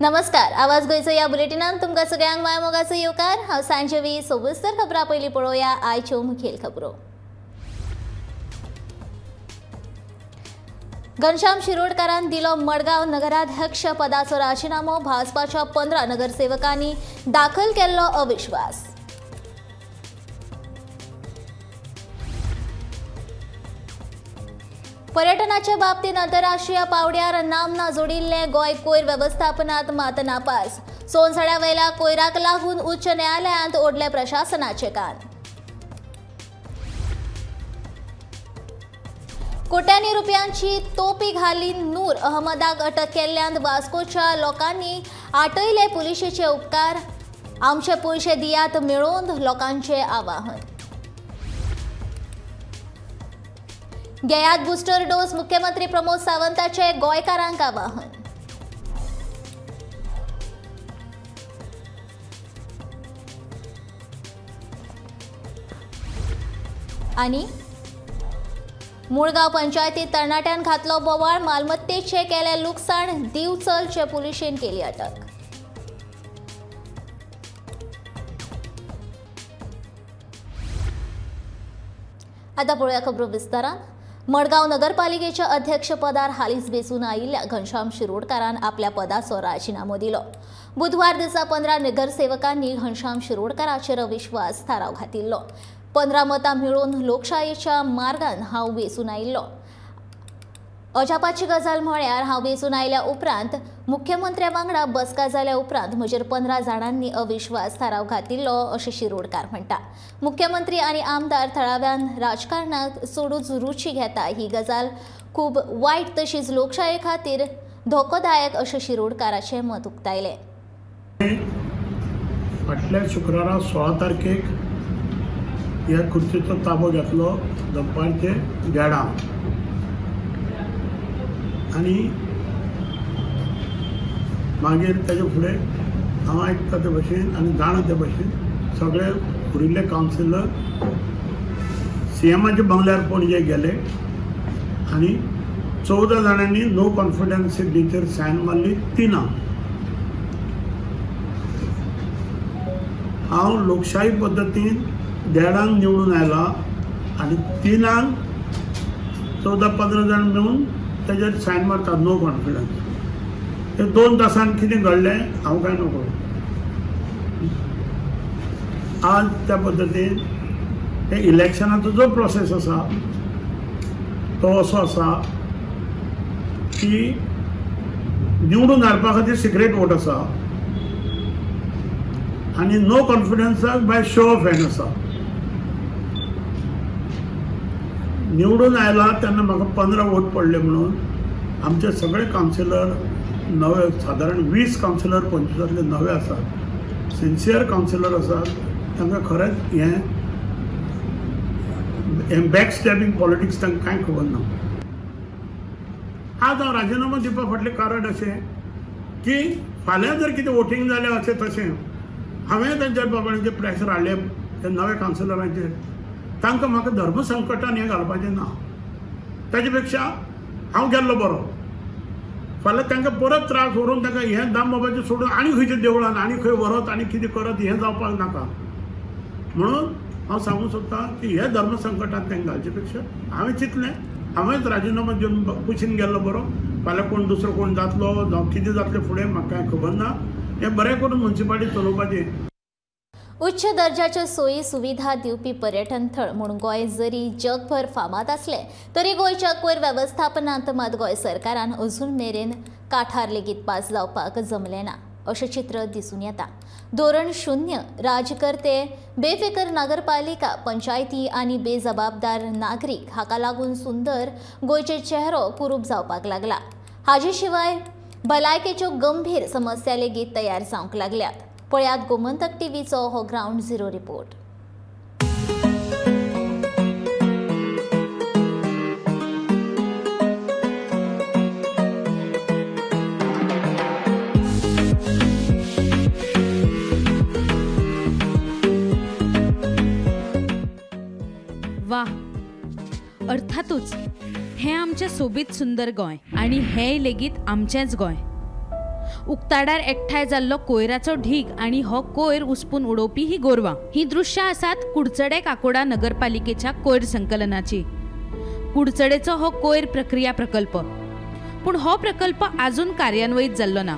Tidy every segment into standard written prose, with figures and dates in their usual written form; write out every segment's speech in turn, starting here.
नमस्कार, आवाज गोंयचो ह्या बुलेटिनान तुमकां सगळ्यांक माय मोगाचो येवकार। हांव सांजवी। सविस्तर खबरां पयलीं पळोवया आयच्यो मुखेल खबरो। घनश्याम शिरोडकारान दिलो मडगांव नगराध्यक्ष पदाचो राजिनामो। भाजपाच्या 15 नगरसेवकांनी दाखल केल्लो अविश्वास। पर्यटनाच्या बाबतीत आंतरराष्ट्रीय पावड्यार नामना जोडिल्ले गोंय कोयर वेवस्थापनात मात नापास। सोनसड्या वयल्या कोयराक लागून उच्च न्यायालयांत ओडले प्रशासनाचे कान। कोट्यांनी रुपयांची तोपी घाली नूर अहमदाक अटक केल्ल्यान वास्कोच्या लोकांनी आटयले पुलिशेचे उपकार। आमचे पयशे दियात मेळोवन लोकांचे आवाहन। घेयात बुस्टर डोस, मुख्यमंत्री प्रमोद सावंताचे गोंयकारांक आवाहन। आनी मुळगांव पंचायतीत तरणाट्यान घातलो बोवाळ, मालमत्तेचे केले लुकसाण, दिवचलचे पुलिशेन केली अटक। आता पळोवया खबरो विस्तारान। मडगांव नगरपालिकेच्या अध्यक्षपदार हालींच वेंचून आयिल्ल्या घनश्याम शिरोडकारान आपल्या पदाचो राजिनामो दिलो। बुधवार दिसा 15 नगरसेवकांनी घनश्याम शिरोडकाराचेर अविश्वास थाराव घातिल्लो। 15 मतां मेळोवन लोकशायेच्या मार्गान हांव वेंचून आयिल्लो। अजापाची गजाल म्हळ्यार हांव वेंचून आयल्या उपरांत मुख्यमंत्र्या वांगडा बसका जाल्या उपरांत म्हजेर 15 जाणांनी अविश्वास थाराव घातिल्लो अशें शिरोडकार म्हणटा। मुख्यमंत्री आनी आमदार थळाव्यान राजकारणाक चडूच रुची घेता ही गजाल खूब वायट तशीच लोकशाये खातीर धोकोदायक अशें शिरोडकाराचें मत उक्तायलें। फाटल्या शुक्रारा 16 तारखेक ह्या खुर्चेचो ताबो घेतलो दनपारचे 1:30 आनी मागीर ताजे फुडें हांव आयकता ते भशेन आनी जाणा ते भशेन सगळे उरिल्ले कावन्सिलर सीएमाच्या बंगल्यार पणजे गेले आनी 14 जाणांनी नो कॉन्फिडन्स सिग्नेचर सायन मारली 3. हांव लोकशाही पद्दतीन 1:30 निवडून आयला आनी 3 14-15 जाण मेळून ताजेर सायन मारतात नो कॉन्फिडन्स। ते 2 तासान कितें घडलें हांव कांय नकळो। आज त्या पद्दतीन हे इलेक्शनाचो जो प्रोसेस आसा तो असो आसा की निवडून हाडपा खातीर सिक्रेट वोट आसा आनी नो कॉन्फिडन्साक बाय शो ऑफ हँड आसा। निवडून आयला तेन्ना म्हाका 15 वोट पडले म्हणून आमचे सगळे कावन्सिलर नवे, सादारण 20 कावन्सिलर 25 नवे आसात, सिन्सियर कावन्सिलर आसात। तांकां खरेंच हें बॅक स्टॅबिंग पॉलिटिक्स तांकां कांय खबर ना। आज हांव राजिनामो दिवपा फाटलें कारण अशें की फाल्यां जर कितें वोटींग जालें अशें तशें हांवें तांच्या बाबांचेर प्रेशर हाडलें त्या नव्या कावन्सिलरांचेर, तांकां म्हाका धर्म संकटान हें घालपाचें ना। ताजे पेक्षा हांव गेल्लो बरो। फाल्यां तांकां परत त्रास व्हरून तांकां हें दामबाबाचें सोडून आनी खंयच्या देवळान आनी खंय व्हरत आनी कितें करत हें जावपाक नाका। म्हणून हांव सांगूंक सोदतां की हे धर्म संकटान तांकां घालचे पेक्षा हांवें चिंतलें हांवेंच राजिनामो दिवन कुशीन गेल्लो बरो। फाल्यां कोण दुसरो कोण जातलो जावं कितें जातलें फुडें म्हाका कांय खबर ना। हें बरें करून मुन्सिपालिटी चलोवपाचें। उच्च दर्जाच्यो सोयी सुविधा दिवपी पर्यटन थळ म्हूण गोंय जरी जगभर फामाद आसलें तरी गोंयच्या कोयर वेवस्थापनांत मात गोंय सरकारान अजून मेरेन काठार लेगीत पास जावपाक जमलें ना अशें चित्र दिसून येता। धोरण 0 राजकर्ते, बेफिकर नगरपालिका, पंचायती आनी बेजबाबदार नागरीक हाका लागून सुंदर गोंयचो चेहरो कुरूप जावपाक लागला। हाजे शिवाय भलायकेच्यो गंभीर समस्या लेगीत तयार जावंक लागल्यात। पळयात गोमंतक टीव्हीचो हो ग्राउंड झिरो रिपोर्ट। वा, अर्थातूच हें आमचें सोबीत सुंदर गोंय आनी हें लेगीत आमचेंच गोंय। उक्ताडार एकठांय जाल्लो कोयराचो ढीग आनी हो कोयर उसपून उडोवपी ही गोरवां. ही दृश्यां आसात कुडचडे काकोडा नगरपालिकेच्या कोयर संकलनाची. कुडचडेचो हो कोयर प्रक्रिया प्रकल्प, पूण हो प्रकल्प आजून कार्यान्वयीत जाल्लो ना.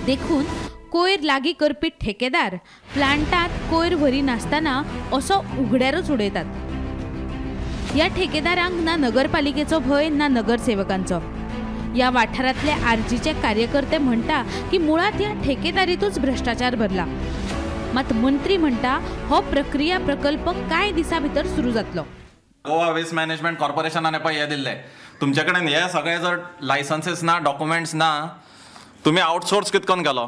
देखून कोयर लागीं करपी ठेकेदार प्लांटांत कोयर व्हरी नासतना असो उगड्यारूच उडयतात. ह्या ठेकेदारांक ना नगरपालिकेचो भंय ना नगरसेवकांचो. ह्या वाठारांतले आरजीचे कार्यकर्ते म्हणटा की मुळांत ह्या ठेकेदारीतूच भ्रष्टाचार भरला. मात मंत्री म्हणटा हो प्रक्रिया प्रकल्प कांय दिसां भितर सुरू जातलो. गोवा वेस्ट मॅनेजमेंट कॉर्पोरेशनान पळय हें दिल्लें, तुमचे कडेन हे सगळे जर लायसन्सीस ना, डॉक्युमेंट्स ना, तुमी आउटसोर्स कितें करून केलो?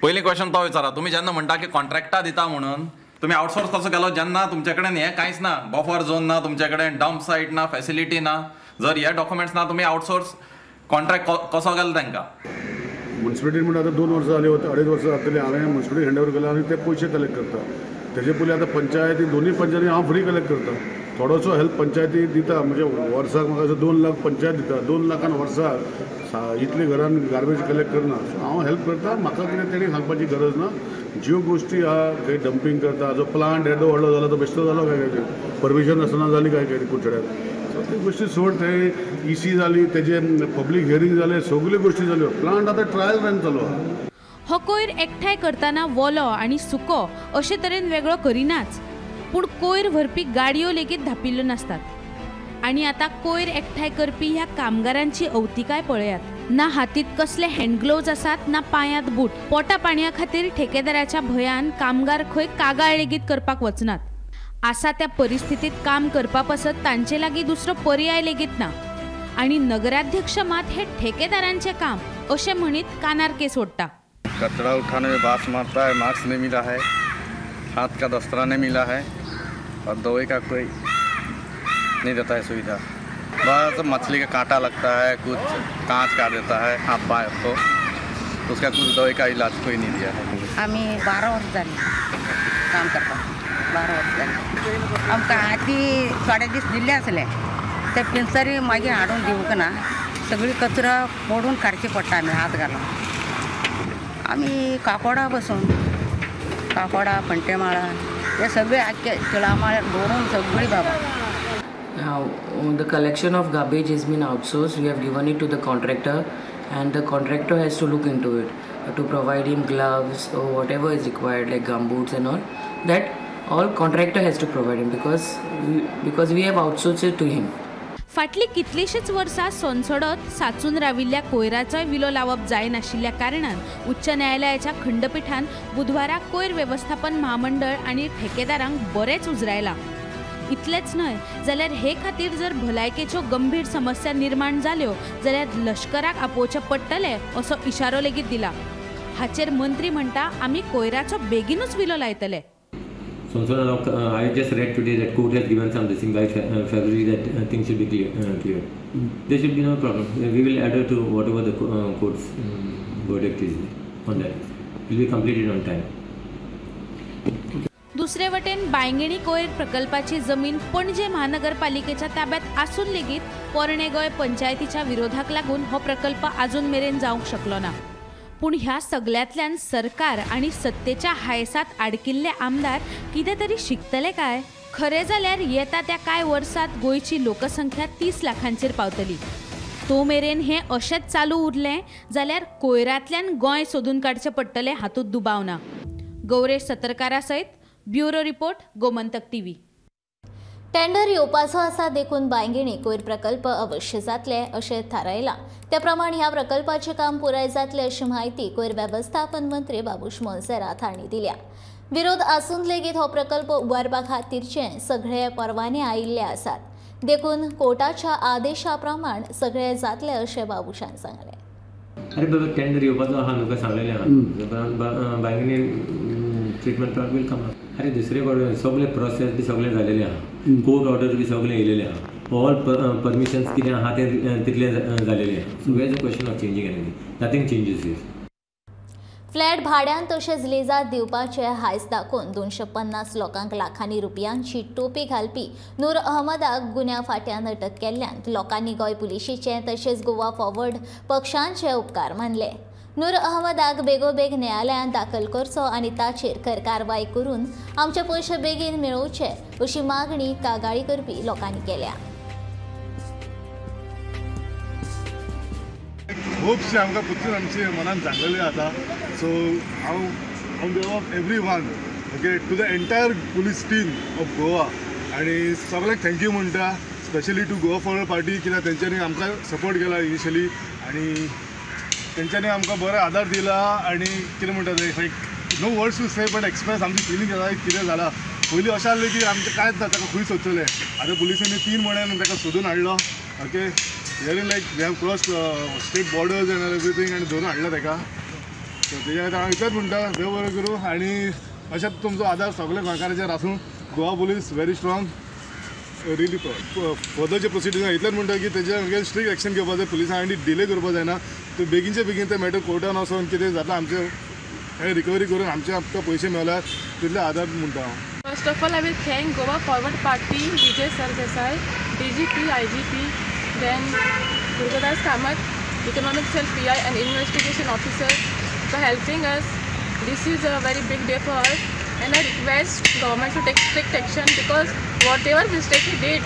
पयलीं क्वेश्चन तो विचारा. तुमी जेन्ना म्हणटा की कॉन्ट्रॅक्टा दिता म्हणून तुमी आउटसोर्स कसो केलो जेन्ना तुमचे कडेन हें कांयच ना, बफर झोन ना, तुमचे कडेन डंप सायट ना, फॅसिलिटी ना, जर हे डॉक्युमेंट्स ना तुमी आउटसोर्स कॉन्ट्रॅक्ट कसो केलो तांकां? म्युनिसिपालिटी म्हणून आतां 2 वर्सां जाली, 2.5 वर्सां जातली हांवें म्युनिसिपालिटी हँड ओवर केला आनी ते पयशे कलेक्ट करता. तेजे पयलीं आतां पंचायती, दोनूय पंचायती हांव फ्री कलेक्ट करता. थोडोसो हेल्प पंचायती दिता, म्हणजे वर्साक म्हाका असो 2 लाख पंचायत दिता, 2 लाखान वर्साक इतले घरान गार्बेज कलेक्ट करना. सो हांव हेल्प करता, म्हाका कितें तेणी सांगपाची गरज ना. ज्यो गोश्टी आहा खंय डंपींग करता, जो प्लांट येदो व्हडलो जाला तो बेश्टो जालो काय काय, परमिशन आसना जाली काय काय कुडचड्यार. सो त्यो गोश्टी सोड, थंय इसी जाली, तेजे पब्लीक हियरींग जालें, सगल्यो गोश्टी जाल्यो. प्लांट आतां ट्रायल रन चालू आहा. हो कोयर एकठांय करतना वोलो आनी सुको अशे तरेन वेगळो करिनाच, पूण कोयर व्हरपी गाडयो लेगीत धापिल्ल्यो नासतात. आनी आतां कोयर एकठांय करपी ह्या कामगारांची अवतिकाय पळयात. ना हातीत कसले हँड ग्लोव्ज आसात ना पांयांत बूट. पोटा पाणया खातीर ठेकेदाराच्या भंयान कामगार खंय कागाळ लेगीत करपाक वचनात. आसा त्या परिस्थितीत काम करपा पासत तांचे लागीं दुसरो पर्याय लेगीत ना. आनी नगराध्यक्ष मात हे ठेकेदारांचें काम अशें म्हणीत कानार केस ओडटा. कचरा उठाने में बांस मारता है, मास्क नहीं मिला है, हाथ का दस्ताना नहीं मिला है और दवाई का कोई नहीं देता है सुविधा. बस मछली का कांटा लगता है, कुछ कांच काट देता है हाथ पाँव को, उसका कुछ दवाई का इलाज कोई नहीं दिया है. आमी 12 वर्स जाली काम करता, 12 वर्स जाली. आमकां आदी थोडे दीस दिल्ले आसले ते पिंजरी मागीर हाडून दिवंक ना, सगळी कचरा मोडून काडची पडटा आमी हात घालून. आमी काकोडा बसून, काकोडा फंटेमाळा हे सगळे आख्खे तिळामाळ भरून सगळी बाबा. Now, the collection of garbage has been outsourced. We have given it to the contractor, and the contractor has to look into it to provide him gloves or whatever is required, like gumboots and all. That all contractor has to provide him because we have outsourced it to him. फाटली कितलीशीच वर्सां सोनसडत साचून राविल्ल्या कोयराचोय विलो लावप जायनाशिल्ल्या कारणान उच्च न्यायालयाच्या खंडपिठान बुधवारा कोयर वेवस्थापन म्हामंडळ आनी ठेकेदारांक बरेंच उजरायलां. इतलेंच न्हय जाल्यार हे खातीर जर भलायकेच्यो गंभीर समस्या निर्माण जाल्यो जाल्यार लश्कराक आपोवचें पडटलें असो इशारो लेगीत दिला. हाचेर मंत्री म्हणटा आमी कोयराचो बेगीनूच विलो लायतले. So I just read today that court has given some this thing by February that things should be clear. There should be no problem. We will adhere to whatever the court's verdict is on that. It will be completed on time. दुसरे वटेन बांयगिणी कोयर प्रकल्पाची जमीन पणजे महानगरपालिकेच्या ताब्यात आसून लेगीत पोरणे गोंय पंचायतीच्या विरोधाक लागून हो प्रकल्प आजून मेरेन जावंक शकलो ना. पूण ह्या सगल्यांतल्यान सरकार आनी सत्तेच्या हायसात आडकिल्ले आमदार कितें तरी शिकतले काय? खरें जाल्यार येता त्या कांय वर्सांत गोंयची लोकसंख्या 30 लाखांचेर पावतली. तो मेरेन हें अशेंच चालू उरलें जाल्यार कोयरांतल्यान गोंय सोदून काडचें पडटलें हातूंत दुबाव ना. गौरेश सतरकारा सयत bureau report, Gomantak TV. Tender येवपाचो आसा देखून बांयगिणी कोयर प्रकल्प अवश्य जातले अशें थारायलां. त्या प्रमाण ह्या प्रकल्पाचें काम पुराय जातलें अशी म्हायती कोयर वेवस्थापन मंत्री बाबूश मोन्सेरात हांणी दिल्या. विरोध आसून लेगीत हो प्रकल्प उबारपा खातीरचे सगळे परवाने आयिल्ले आसात, देखून कोर्टाच्या आदेशा प्रमाण सगळे जातले अशें बाबूशान सांगलें. अरे बाबा टेंडर येवपाचो आहा न्हू काय सांगलेलें आहा. Bainguinim treatment plant will come. अरे दुसरे कडेन सगळे प्रोसेस बी सगळे जालेले आहा, कोर्ट ऑर्डर बी सगळे येयलेले आहा, ऑल परमिशन्स कितें आहा ते तितले जालेले आहा. So where is the question of changing anything? Nothing changes here. Flat भाड्यान तशेंच लिजात दिवपाचे हायस दाखोवन 250 लोकांक लाखांनी रुपयांची टोपी घालपी नूर अहमदाक गुन्यांव फांट्यान अटक केल्ल्यान लोकांनी गोंय पुलिशेचे तशेंच गोवा फॉरवर्ड पक्षांचे उपकार मानले. नूर अहमदाक बेगोबेग न्यायालयांत दाखल करचो आनी ताचेर खर कारवाय करून आमचे पयशे बेगीन मेळोवचे अशी मागणी कागाळी करपी लोकांनी केल्या. खुबशे आमकां पुतून आमचे मनान जागलेले आता. सो हांव on behalf of everyone, okay, to the entire police team of Goa आनी सगळ्यांक thank you म्हणटा, specially to Goa Forward Party, कित्याक तेंच्यांनी आमकां सपोर्ट केला इनिशियली आनी तेंच्यांनी आमकां बरो आदार दिला. आनी कितें म्हणटा तें, like no words to say but express आमची फिलींग जाता कितें जालां. पयलीं अशें आहलें की आमचें कांयच ना, ताका खंय सोदतलें. आतां पुलिसांनी 3 म्हयन्यान ताका सोदून हाडलो. Okay, here like we have cross state borders and everything आनी धरून हाडलो ताका. सो तेज्या खातीर हांव इतलेंच म्हणटा, देव बरें करूं आनी अशेंच तुमचो आदार सगळ्या गोंयकारांचेर आसूं. Goa police very strong, really proud. Further जे प्रोसिडींग इतलेंच म्हणटा की तेजे अगेन्स्ट स्ट्रिक्ट एक्शन घेवपाक जाय पुलिसांनी आनी डिले करपाक जायना. ते बेगीनचे बेगीन ते मॅटर कोर्टान वचोन कितें जाता आमचें रिकवरी करून आमचे आमकां पयशे मेळ्ळ्यार तितले आदार म्हणटा हांव. First of all, I will thank Goa Forward Party, Vijay Sardesai, DGP, IGP, then Durgadas Kamath, Economic Cell PI and Investigation Officer for helping us. This is a very big day for us and I request government to take strict action because whatever mistake he did,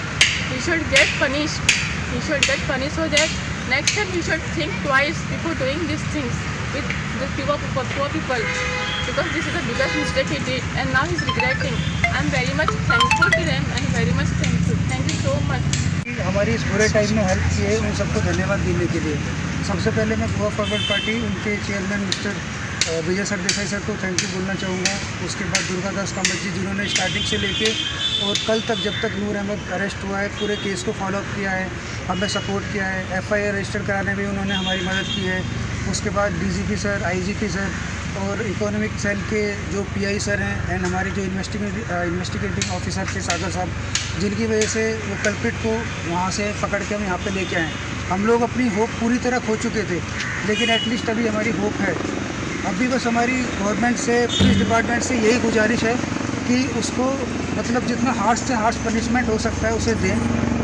he should get punished. He should get punished so that next time he should think twice before doing these things with the poor people, because this is the biggest mistake he did and now he's regretting. I'm very much thankful to them and very much thankful. Thank you so much. हमारी इस बुरे time में help की है, उन सबको धन्यवाद देने K लिए सबसे पहले मैं गोवा फॉरवर्ड पार्टी, उनके chairman mister Vijay Sardesai sir को thank you बोलना चाहूँगा. उसके बाद दुर्गादास कामत जी, जिन्होंने स्टार्टिंग से लेके और कल तक जब तक नूर अहमद अरेस्ट हुआ है पूरे केस को फॉलोअप किया है, हमें सपोर्ट किया है, एफआईआर रजिस्टर कराने में उन्होंने हमारी मदद की है. उसके बाद डीजीपी सर, आईजीपी सर और इकोनॉमिक सेल के जो पीआई सर हैं एंड हमारे जो इन्वेस्टिगेटिंग ऑफिसर थे सागर साहब, जिनकी वजह से वो कल्प्रिट को वहाँ से पकड़ के हम यहाँ पे लेके आए. हम लोग अपनी होप पूरी तरह खो चुके थे, लेकिन एटलीस्ट अभी हमारी होप है. अभी बस हमारी गवर्नमेंट से, पुलिस डिपार्टमेंट से यही गुजारिश है कि उसको मतलब जितना हार्श से हार्श पनिशमेंट हो सकता है उसे दें,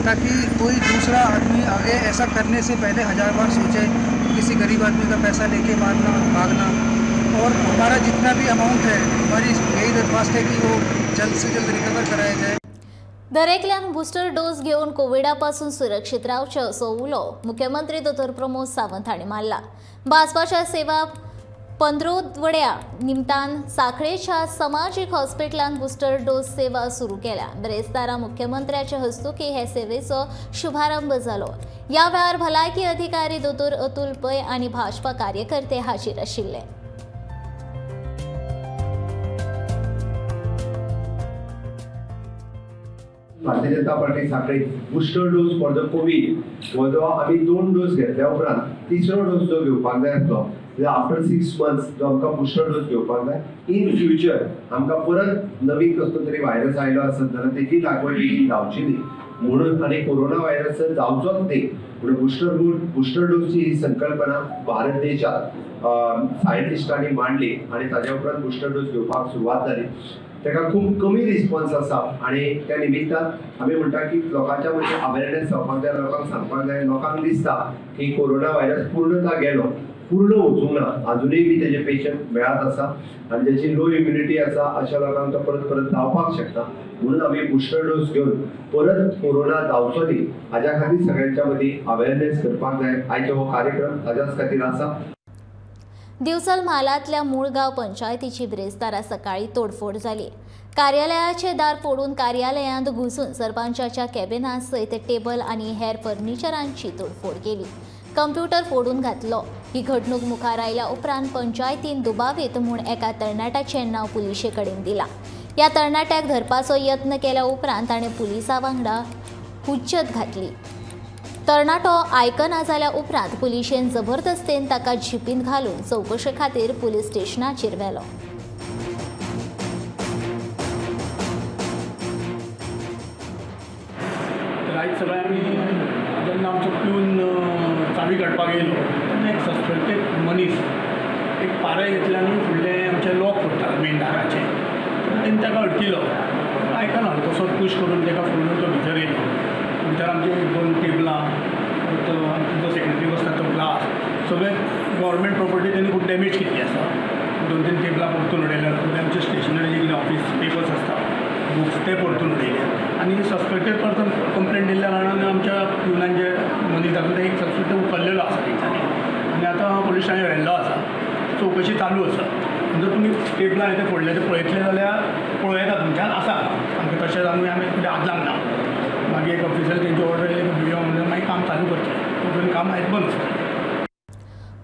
ताकि कोई दूसरा आदमी आगे ऐसा करने से पहले 1000 बार सोचे किसी गरीब आदमी का पैसा लेके भागना. और हमारा जितना भी अमाउंट है, हमारी यही दरख्वास्त है कि वो जल्द से जल्द रिकवर कराया जाए. दरेकल्यान बुस्टर डोस घेवन कोविडा पासून सुरक्षीत रावचें असो उलो मुख्यमंत्री दोतोर प्रमोद सावंत हांणी मारला. भाजपाच्या सेवा पंद्रोवड्या निमतान साखळेच्या समाजीक हॉस्पिटलान बुस्टर डोस सेवा सुरू केल्या. बिरेस्तारा मुख्यमंत्र्याच्या हस्तुकी हे सेवेचो शुभारंभ जालो. ह्या वेळार भलायकी अधिकारी दोतोर अतुल पै आनी भाजपा कार्यकर्ते हाजीर आशिल्ले. Bharatiya Janata Party Sanquelim booster dose for the COVID हो जो आमी 2 डोस घेतल्या उपरांत तिसरो डोस जो घेवपाक जाय आसलो, आफ्टर 6 मंथ्स जो आमकां बुस्टर डोस घेवपाक जाय. इन फ्युचर आमकां परत नवीन कसलो तरी व्हायरस आयलो आसत जाल्यार तेजी लागवड बेगीन जावची न्ही म्हणून आनी कोरोना व्हायरस जावचोच न्ही म्हणून बुस्टर डोसची ही संकल्पना भारत देशात सायंटिस्टांनी मांडली आनी ताज्या उपरांत बुस्टर डोस घेवपाक सुरवात जाली. ताका खूब कमी रिस्पॉन्स आसा आनी त्या निमित्तान आमी म्हणटा की लोकांच्या मदीं अवेरनेस जावपाक जाय, लोकांक सांगपाक जाय. लोकांक दिसता की कोरोना व्हायरस पूर्णता गेलो, पूर्ण वचूंक ना, अजुनूय बी तेजे पेशंट मेळत आसा आनी ज्याची लो इम्युनिटी आसा अशा लोकांक तो परत परत जावपाक शकता. म्हणून आमी बुस्टर डोस घेवन परत कोरोना जावचो न्ही हाज्या खातीर सगळ्यांच्या मदीं अवेरनेस करपाक जाय. आयचो हो कार्यक्रम ताज्याच खातीर आसा. दिवचल म्हालांतल्या मुळगांव पंचायतीची बिरेस्तारा सकाळी तोडफोड जाली. कार्यालयाचे दार फोडून कार्यालयांत घुसून सरपंचाच्या कॅबिना सयत टेबल आनी हेर फर्निचरांची तोडफोड केली. कंप्युटर फोडून घातलो. ही घडणूक मुखार आयल्या उपरांत पंचायतीन दुबावीत म्हूण एका तरणाट्याचें नांव पुलिशे कडेन दिलां. ह्या तरणाट्याक धरपाचो यत्न केल्या उपरांत ताणें पुलिसां वांगडा हुज्जत घातली. तरणाटो आयकना जाल्या उपरांत पुलिशेन जबरदस्तेन ताका जिपींत घालून चवकशे खातीर पुलीस स्टेशनाचेर व्हेलो. आयज सगळे आमी जेन्ना आमचो प्यून चावी काडपाक येयलो तेन्ना एक सस्पेक्टेड मनीस एक पारे घेतले आनी फुडलें आमचें लॉक फोडटा मेन दाराचें, तेणें ताका अडकिलो. आयकना, तसोच पूश करून ताका फोडून तो भितर येयलो. भितर आमची 2 टेबलां, आमचो जो सेक्रेटरी बसता तो ग्लास, सगळें गव्हर्मेंट प्रॉपर्टी तेणी खूब डॅमेज केल्ली आसा. 2-3 टेबलां परतून उडयल्या, आमचे स्टेशनरी जे कितें ऑफिस पेपर्स आसता, बुक्स, ते परतून उडयले. आनी सस्पेक्टेड पर्सन कंप्लेन दिल्ल्या कारणान आमच्या प्युनान जे मनीस दाखयता एक सस्पेक्ट उखल्लेलो आसा तेंच्यांनी आनी आतां पुलीस ठाण्यार व्हेल्लो आसा. चवकशी चालू आसा. जर तुमी टेबलां ते फोडले ते पळयतले जाल्यार पळोवं येता तुमच्यान आसा आमकां. तशेंच आमी आमी फुडें हात ना. मागीर एक ऑफिसर तेंची ऑर्डर येयली बिडिओ म्हणून मागीर काम चालू करचें, तो पर्यंत काम आयज बंद आसतलें.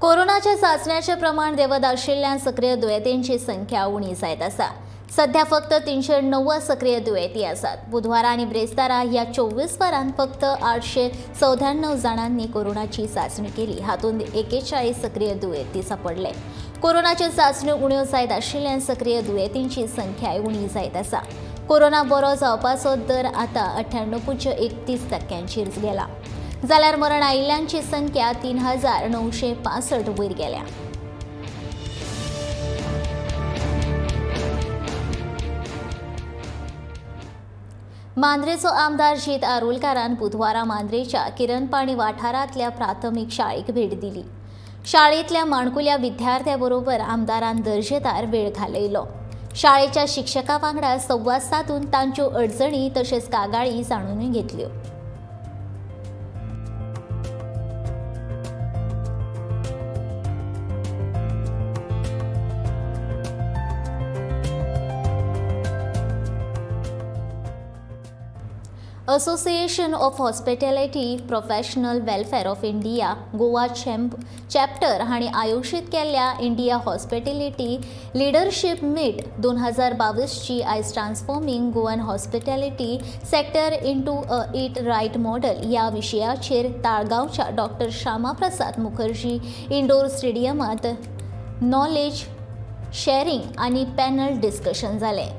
कोरोनाच्या चाचण्याचें प्रमाण देंवत आशिल्ल्यान सक्रीय दुयेंतींची संख्या उणी जायत आसा. सध्या फक्त 390 सक्रीय दुयेंती आसात. बुधवारा आनी ब्रेस्तारा ह्या 24 वरांत फक्त 894 जाणांनी कोरोनाची चाचणी केली. हातूंत 41 सक्रीय दुयेंती सापडले. कोरोनाच्यो चाचण्यो उण्यो जायत आशिल्ल्यान सक्रीय दुयेंतींची संख्याय उणी जायत आसा. कोरोना बरो जावपाचो दर आतां 98.31% गेला, जाल्यार मरण आयिल्ल्यांची संख्या 3965 वयर गेल्या. मांद्रेचो आमदार जीत आरोलकारान बुधवारा मांद्रेच्या किरणपाणी वाठारांतल्या प्राथमीक शाळेक भेट दिली. शाळेंतल्या माणकुल्या विद्यार्थ्या बरोबर आमदारान दर्जेदार वेळ घालयलो. शाळेच्या शिक्षकां वांगडा संवाद सादून तांच्यो अडचणी तशेंच कागाळी जाणून घेतल्यो. Association of hospitality professional welfare of India Goa chapter हांणी आयोजीत केल्ल्या इंडिया हॉस्पिटॅलिटी लिडरशीप मीट 2022 ची आयज transforming Goan hospitality sector into a eat right model ह्या विशयाचेर ताळगांवच्या डॉक्टर श्यामाप्रसाद मुखर्जी इंडोर स्टेडियमांत नॉलेज शॅरिंग आनी पॅनल डिस्कशन जालें.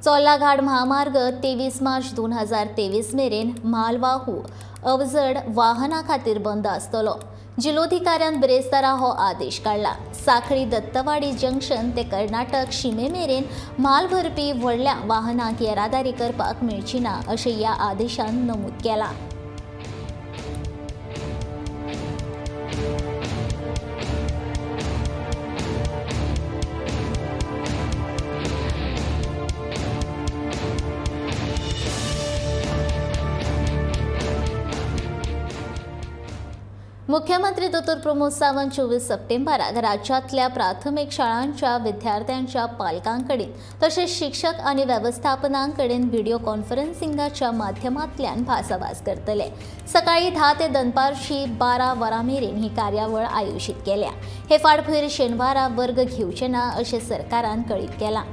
चोलाघाट महामार्ग 23 मार्च 2023 मेरेन म्हालवाहू अवजड वाहना खातीर बंद आसतलो. जिल्लोधिकाऱ्यान ब्रेस्तारा हो आदेश काडला. साखळी दत्तवाडी जंक्शन ते कर्नाटक शिमे मेरेन म्हाल भरपी व्हडल्या वाहनांक येरादारी करपाक मेळची ना अशें ह्या आदेशान नमूद केलां. मुख्यमंत्री दोतोर प्रमोद सावंत 24 सप्टेंबराक राज्यांतल्या प्राथमीक शाळांच्या विद्यार्थ्यांच्या पालकांकडेन तशेंच शिक्षक आनी वेवस्थापनांकडेन व्हिडिओ कॉन्फरन्सिंगाच्या माध्यमांतल्यान भासाभास करतले. सकाळी 10 ते दनपारची 12 वरां मेरेन ही कार्यावळ आयोजीत केल्या. हे फाटभुंयेर शेनवारा वर्ग घेवचे ना अशें सरकारान कळीत केलां.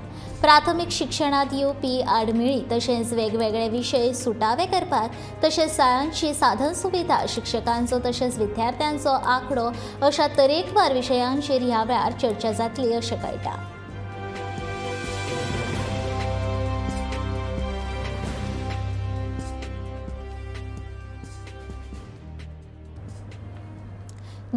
प्राथमीक शिक्षणांत येवपी आडमेळी तशेंच वेगवेगळे विशय सुटावे करपाक तशेंच शाळांची साधन सुविधा, शिक्षकांचो तशेंच विद्यार्थ्यांचो आंकडो अशा तरेकवार विशयांचेर ह्या वेळार चर्चा जातली अशें कळटा.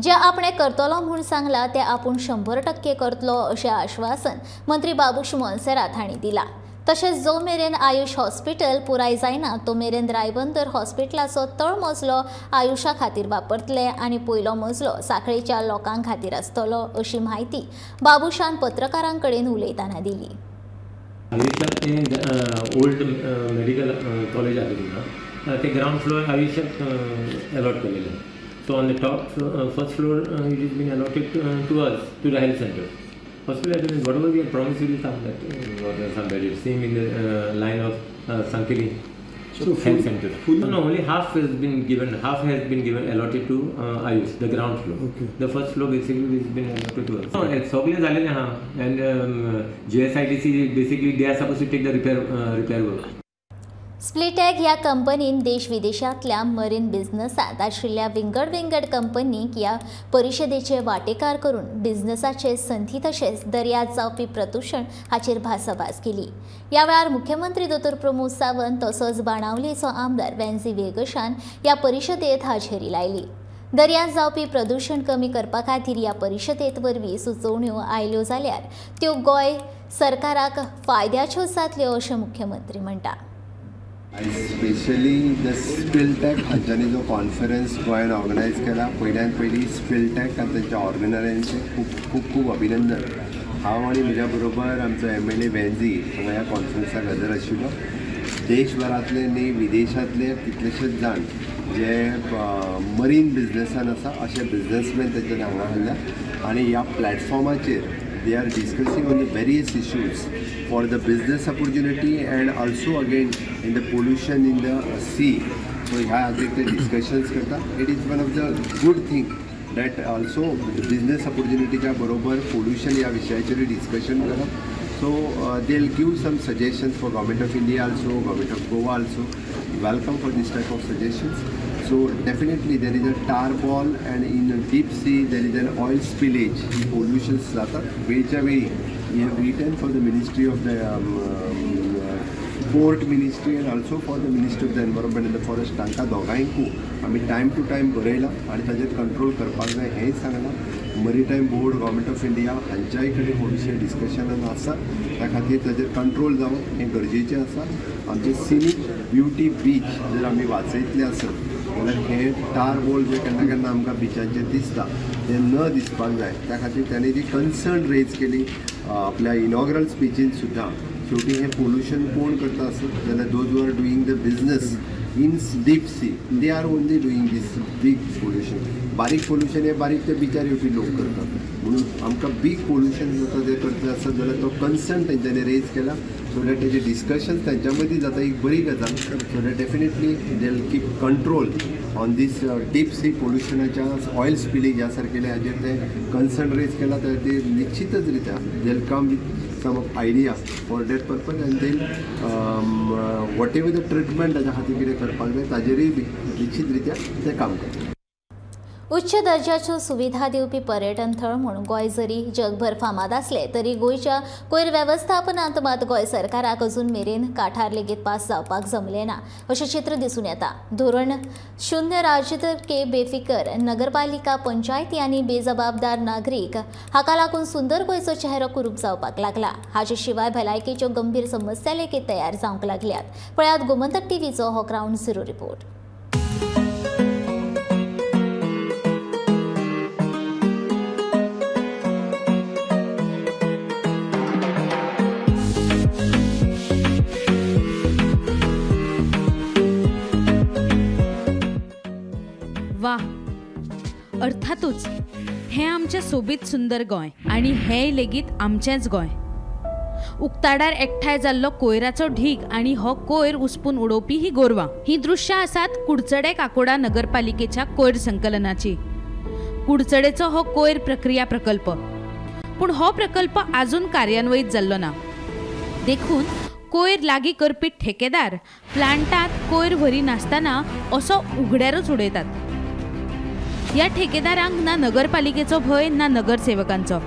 जे आपणे करतलो म्हूण सांगला ते आपूण 100% करतलो अशें आश्वासन मंत्री बाबूश मोन्सेरात हांणी दिला. तशेंच जो मेरेन आयुष हॉस्पिटल पुराय जायना तो मेरेन रायबंदर हॉस्पिटलाचो तळमजलो आयुषा खातीर वापरतले आनी पयलो मजलो साखळेच्या लोकां खातीर आसतलो अशी म्हायती बाबूशान पत्रकारां कडेन उलयतना दिली. आयुषाक ओल्ड मेडिकल कॉलेज आसा ते ग्रावंड फ्लोअर आयुषाक अलॉट केलेले. So on the top first floor, it has been allotted to us, to the health center. Hospital, whatever we had promised, we will come that some budget. Same in the line of Sankili so health center. No, only half has been given. Half has been given allotted to Ayush, the ground floor. Okay. The first floor basically has been allotted to us. No, it's सगळे झालेले हा. And JSIDC basically they are supposed to take the repair work. स्प्लिटॅग ह्या कंपनीन देश विदेशांतल्या marine बिझनसांत आशिल्ल्या विंगड विंगड कंपनींक ह्या परिशदेचे वांटेकार करून बिझनसाचे संदी तशेंच दर्यांत जावपी प्रदूशण हाचेर भासाभास केली. ह्या वेळार मुख्यमंत्री दोतोर प्रमोद सावंत तसोच बाणावलेचो आमदार वेन्झी वेगशान ह्या परिशदेंत हाजेरी लायली. दर्यांत जावपी प्रदूशण कमी करपा खातीर ह्या परिशदेंत वरवीं सुचोवण्यो आयल्यो जाल्यार त्यो गोंय सरकाराक फायद्याच्यो जातल्यो अशें मुख्यमंत्री म्हणटा. स्पेशली the स्पिलटॅक हांच्यांनी जो कॉन्फरन्स गोंयान ऑर्गनायज केला, पयल्यान पयली स्पिलटॅक आनी तांच्या ऑर्गनायझरांचें खूब खूब खूब अभिनंदन. हांव आनी म्हज्या बरोबर आमचो MLA Venzy हांगा ह्या कॉन्फरन्साक हजर आशिल्लो. देशभरांतले न्ही विदेशांतले कितलेशेच जाण जे मरीन बिजनसान आसा अशे बिजनसमॅन तांच्यानी हांगा हाडल्या आनी ह्या प्लॅटफॉर्माचेर they are discussing on the various issues for the business opportunity and also again in the pollution in the sea. So ह्या खातीर ते डिस्कशन्स करता. It is one of the good thing that also business ऑपॉर्च्युनिटीच्या बरोबर pollution ह्या विशयाचेरूय discussion करप. So they will give some suggestions for government of India also, government of Goa also. Welcome for this type of suggestions. So definitely there is a tar ball and in deep sea there is an oil spillage, pollutions जातात वेळच्या वेळी. We have written for the ministry of the port ministry and also for the ministry of the environment and the forest. तांकां दोगांयकूय आमी time two time बरयलां आनी ताजेर control करपाक जाय हेंय सांगलां. Maritime board, government of India हांच्याय कडेन हो विशय डिस्कशनान आसा. त्या खातीर ताजेर कंट्रोल जावप हें गरजेचें आसा. आमचे सिनीक ब्युटी बीच जर आमी वाचयतले आसत जाल्यार हे टार बॉल जे केन्ना केन्ना आमकां बिचांचेर दिसता ते न दिसपाक जाय. त्या खातीर ताणें जी कन्सर्न रेज केली आपल्या इनॉग्रल स्पिचीन सुद्दां, शेवटी हें पोल्युशन कोण करता आसत जाल्यार those who are doing the business in deep sea, they are only doing this big pollution. बारीक पोल्युशन हे बारीक ते बिचार येवपी लोक करतात, म्हणून आमकां बीग पोल्युशन जाता ते करता आसत जाल्यार तो कन्सर्न तेंच्यांनी रेज केला सो that तेजे डिस्कशन्स तांच्या मदीं जाता एक बरी गजाल. So that definitely they will keep control on this deep sea पोल्युशनाच्या oil spillage ह्या सारकेल्या हाजेर ते कन्सर्न रेज केला तर ते निश्चितच रित्या they will come with some idea for that purpose and then whatever the treatment ताच्या खातीर कितें करपाक जाय ताजेरूय बी निश्चित रित्या ते काम करता. उच्च दर्जाच्यो सुविधा दिवपी पर्यटन थळ म्हूण गोंय जरी जगभर फामाद आसलें तरी गोंयच्या कोयर वेवस्थापनांत मात गोंय सरकाराक अजून मेरेन काठार लेगीत पास जावपाक जमलें ना अशें चित्र दिसून येता. धोरण शून्य राजकीय बेफिकर नगरपालिका, पंचायती आनी बेजबाबदार नागरीक हाका लागून सुंदर गोंयचो चेहरो कुरूप जावपाक लागला. हाचे शिवाय भलायकेच्यो गंभीर समस्या लेगीत तयार जावंक लागल्यात. पळयात गोमंतक टीव्हीचो हो ग्रावंड झिरो रिपोर्ट. वा, अर्थातूच हें आमचें सोबीत सुंदर गोंय आनी हें लेगीत आमचेंच गोंय. उक्ताडार एकठांय जाल्लो कोयराचो ढीग आनी हो कोयर उसपून उडोवपी ही गोरवां. ही दृश्यां आसात कुडचडे काकोडा नगरपालिकेच्या कोयर संकलनाची. कुडचडेचो हो कोयर प्रक्रिया प्रकल्प, पूण हो प्रकल्प आजून कार्यान्वयीत जाल्लो ना. देखून कोयर लागीं करपी ठेकेदार प्लांटांत कोयर व्हरी नासतना असो उगड्यारूच उडयतात. ह्या ठेकेदारांक ना नगरपालिकेचो भंय ना नगरसेवकांचो.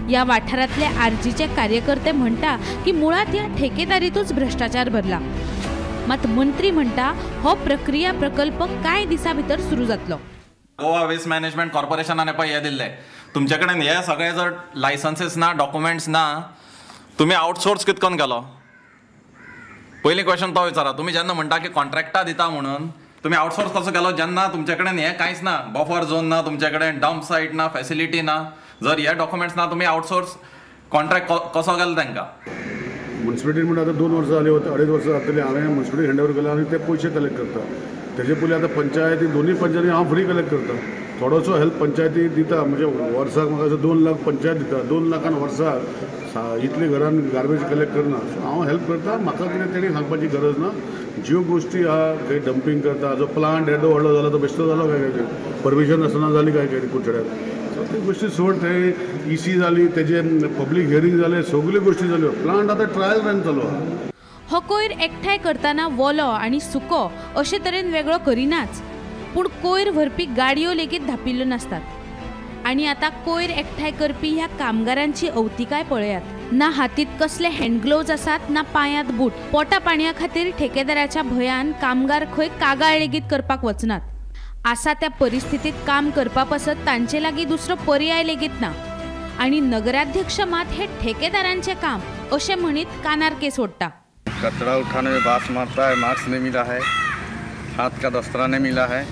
ह्या वाठारांतले आरजीचे कार्यकर्ते म्हणटा की मुळांत ह्या ठेकेदारीतूच भ्रष्टाचार भरला. मात मंत्री म्हणटा हो प्रक्रिया प्रकल्प कांय दिसां भितर सुरू जातलो. गोवा वेस्ट मॅनेजमेंट कॉर्पोरेशनान पळय हें दिल्लें, तुमचे कडेन हे सगळे जर लायसन्सीस ना, डॉक्युमेंट्स ना, तुमी आउटसोर्स कितें करून केलो? पयलीं क्वेश्चन तो विचारा. तुमी जेन्ना म्हणटा की कॉन्ट्रॅक्टा दिता म्हणून तुमी आउटसोर्स कसो केलो जेन्ना तुमचे कडेन हें कांयच ना, बफर झोन ना, तुमचे कडेन डंप सायट ना, फॅसिलिटी ना, जर हे डॉक्युमेंट्स ना तुमी आउटसोर्स कॉन्ट्रॅक्ट कसो केलो तांकां? म्युनिसिपालिटी म्हणून आतां 2 वर्सां जाली, 2.5 वर्सां जातली हांवें म्युनिसिपालिटी हँड ओवर केला आनी ते पयशे कलेक्ट करता. तेजे पयलीं आतां पंचायती, दोनूय पंचायती हांव फ्री कलेक्ट करता. थोडोसो हेल्प पंचायती दिता, म्हणजे वर्साक म्हाका असो 2 लाख पंचायत दिता. 2 लाखान वर्साक इतले घरान गार्बेज कलेक्ट करना. सो हांव हेल्प करता, म्हाका कितें तेणी सांगपाची गरज ना. ज्यो गोश्टी आहा खंय डंपींग करता, जो प्लांट येदो व्हडलो जालो तो बेश्टो जालो काय काय, परमिशन नासतना जाली काय काय कुडचड्यार. सो त्यो गोश्टी सोड, थंय इसी जाली, तेजे पब्लीक हियरींग जालें, सगल्यो गोश्टी जाल्यो. प्लांट आतां ट्रायल रन चालू आहा. हो कोयर एकठांय करतना वोलो आनी सुको अशे तरेन वेगळो करिनाच, पूण कोयर व्हरपी गाडयो लेगीत धापिल्ल्यो नासतात. आनी आतां कोयर एकठांय करपी ह्या कामगारांची अवतिकाय पळयात. ना हातीत कसले हँड ग्लोव्ज आसात, ना पांयांत बूट. पोटा पाणया खातीर ठेकेदाराच्या भंयान कामगार खंय कागाळ लेगीत करपाक वचनात. आसा त्या परिस्थितीत काम करपा पासत तांचे लागीं दुसरो पर्याय लेगीत ना. आनी नगराध्यक्ष मात हे ठेकेदारांचें काम अशें म्हणीत कानार केस ओडटा. कचरा उठाने में बांस मारता है, मास्क नहीं मिला है, हाथ का दस्ताना नहीं मिला है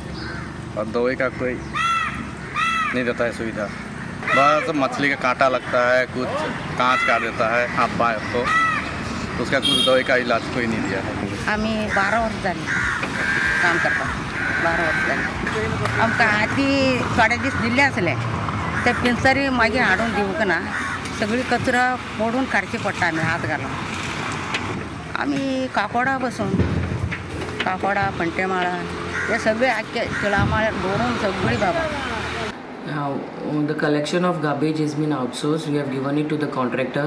और दवाई का कोई नहीं देता है सुविधा। बस मछली का कांटा लगता है, कुछ कांच काट देता है हाथ पाँव को, उसका कुछ दवाई का इलाज कोई नहीं दिया है। आमी 12 वर्ष जाली काम करता, 12 वर्ष जाली। आमकां आदी थोडे दीस दिल्ले आसले ते पिंजरी मागीर हाडून दिवंक ना, सगळी कचरा मोडून काडची पडटा आमी हात घालून। आमी काकोडा बसून, काकोडा फंटेमाळा हे सगळे आख्खे तिळामाळ भरून सगळी बाबा. The collection of garbage has been outsourced. We have given it to the contractor,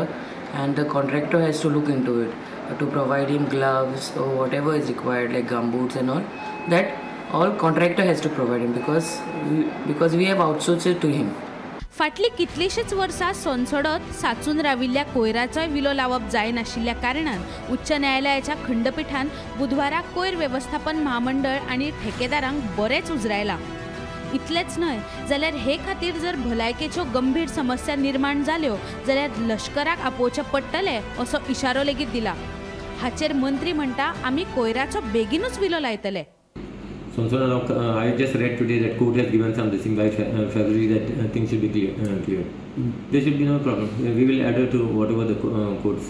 and the contractor has to look into it to provide him gloves or whatever is required, like gumboots and all. That all contractor has to provide him because we have outsourced it to him. फाटली कितलीशीच वर्सां सोनसडत साचून राविल्ल्या कोयराचोय विलो लावप जायनाशिल्ल्या कारणान उच्च न्यायालयाच्या खंडपिठान बुधवारा कोयर वेवस्थापन म्हामंडळ आनी ठेकेदारांक बरेंच उजरायलां. इतलेंच न्हय जाल्यार हे खातीर जर भलायकेच्यो गंभीर समस्या निर्माण जाल्यो जाल्यार लश्कराक आपोवचें पडटलें असो इशारो लेगीत दिला. हाचेर मंत्री म्हणटा आमी कोयराचो बेगीनूच विलो लायतले. So I just read today that court has given some this thing by February that things should be clear. There should be no problem. We will adhere to whatever the court's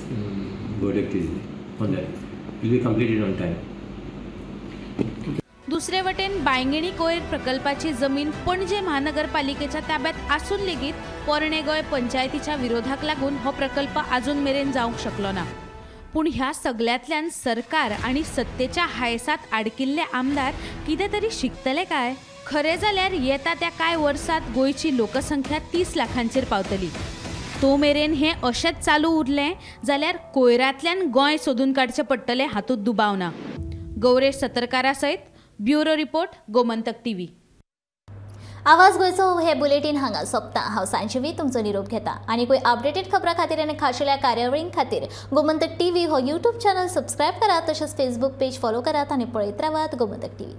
verdict is on that. It will be completed on time. दुसरे वटेन बांयगिणी कोयर प्रकल्पाची जमीन पणजे महानगरपालिकेच्या ताब्यात आसून लेगीत पोरणे गोंय पंचायतीच्या विरोधाक लागून हो प्रकल्प आजून मेरेन जावंक शकलो ना. पूण ह्या सगल्यांतल्यान सरकार आनी सत्तेच्या हायसात आडकिल्ले आमदार कितें तरी शिकतले काय? खरें जाल्यार येता त्या कांय वर्सांत गोंयची लोकसंख्या 30 लाखांचेर पावतली. तो मेरेन हें अशेंच चालू उरलें जाल्यार कोयरांतल्यान गोंय सोदून काडचें पडटलें हातूंत दुबाव ना. गौरेश सतरकारा सयत ब्युरो रिपोर्ट, गोमंतक टीव्ही. आवाज गोंयचो हे बुलेटीन हांगा सोंपता. हांव सांजवी तुमचो निरोप घेता आनी कोय अपडेटेड खबरां खातीर आनी खाशेल्या कार्यावळीं खातीर गोमंतक टीव्ही हो यूट्यूब चॅनल सबस्क्रायब करात, तशेंच फेसबूक पेज फॉलो करात आनी पळयत रावात गोमंतक टीव्ही.